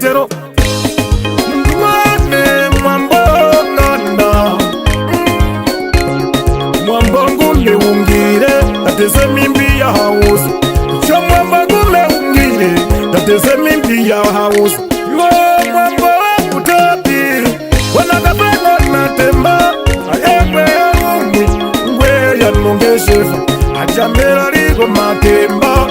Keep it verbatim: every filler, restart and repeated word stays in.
Tero. Mwane mwambo nganda. Mwambo ngule ungire, tate Semimbi ya house. Cho mwambo ngule ungire, tate Semimbi ya house. Ngo mwambo wa kutapi, wana kapeno na temba, ayekwe ya umwi, ngwe ya nungeshefa, achamera liko matemba.